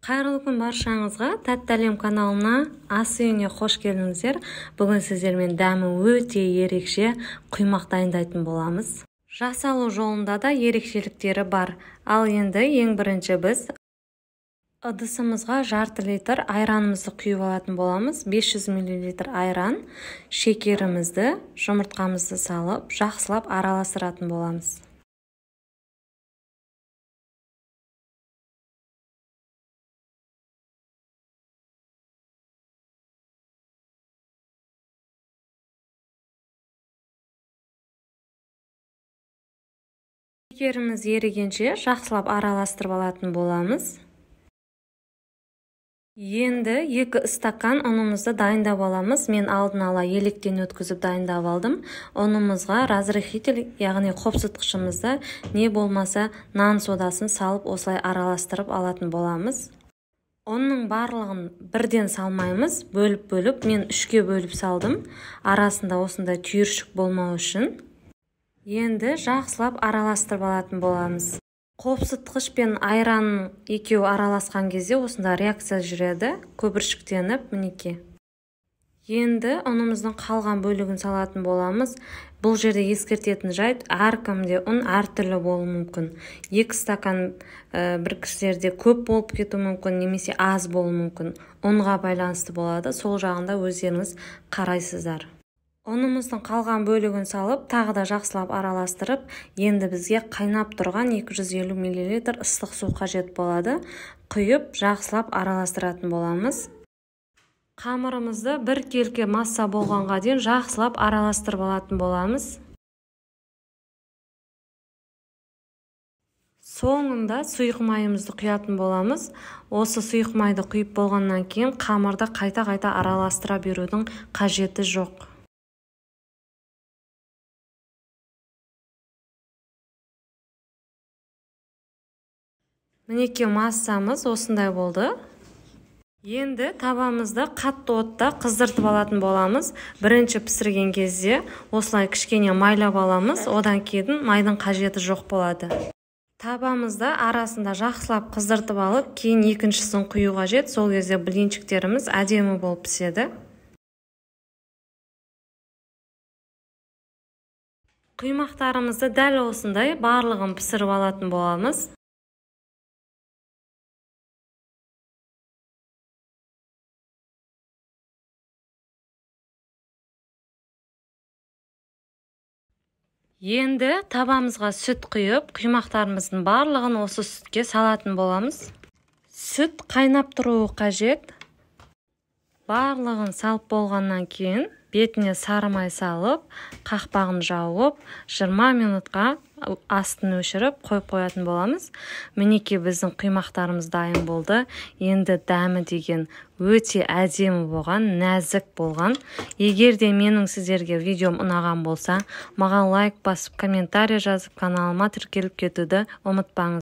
Қайырлы күн баршаңызға, Тәтті әлем каналына, ас үйіне қош келдіңіздер. Бүгін сіздермен дәмі өте ерекше құймақ дайындайтын боламыз. Жасалу жолында да ерекшеліктері бар. Ал енді ең бірінші біз ыдысымызға жарты литр айранымызды құйып алатын боламыз. 500 мл айран, шекерімізді, жұмыртқамызды салып, жақсылап араластыратын боламыз. Шекеріміз ерігенше жақсылап араластырып алатын боламыз. Енді 2 стакан ұнымызды дайындап аламыз. Мен алдын ала електен өткізіп дайындап алдым. Ұнымызға разрыхитель, яғни қопсытқышымызды, не болмаса нан содасын салып осылай араластырып алатын боламыз. Ұнның барлығын бірден салмаймыз, бөліп-бөліп, мен 3-ке бөліп салдым. Арасында осындай түйіршік болмау үшін. Енді жақсылап араластырып алатын боламыз. Қопсытқыш пен айран екеуі араласқан кезде осында реакция жүреді, көпіршіктеніп, мінекей. Енді ұнымыздың қалған бөлігін салатын боламыз. Бұл жерде ескертетін жайт, әркімде ұн әртүрлі болуы мүмкін. 2 стакан бір кісілерде көп болып кетуі мүмкін, немесе аз болуы мүмкін. Ұнға байланысты болады, сол жағында өздеріңіз қарайсыздар. Ұнымыздың қалған бөлігін салып, тағы да жақсылап араластырып, енді бізге қайнап тұрған 250 мл ыстық су қажет болады. Құйып, жақсылап араластыратын боламыз. Қамырымызды бір келкі масса болғанға дейін жақсылап араластырып алатын боламыз. Соңында сұйық майымызды құятын боламыз. Осы сұйық майды құйып болғаннан кейін қамырды қайта-қайта араластыра берудің қажеті жоқ. Мінекей массамыз осындай болды. Енді табамызды қатты отта қыздыртып алатын боламыз. Бірінші пісірген кезде осылай кішкене майлап аламыз, одан кейін майдың қажеті жоқ болады. Табамызды арасында жақсылап қыздыртып алып, кейін екіншісін құю қажет. Сол кезде блинчиктеріміз әдемі болып піседі. Құймақтарымызды дәл осындай барлығын пісіріп алатын боламыз. Енді табамызға сүт құйып, құймақтарымыздың барлығын осы сүтке салатын боламыз. Сүт қайнап тұруы қажет. Барлығын салып болғаннан кейін бетіне сары май салып, қақпағын жауып, 20 минутқа астын өшіріп қойып қоятын боламыз. Мінекей біздің құймақтарымыз дайын болды. Енді дәмі деген өте әдемі болған, нәзік болған. Егер де менің сіздерге видеом ұнаған болса, маған лайк басып, комментарий жазып, каналыма тіркеліп кетуді ұмытпаңыз.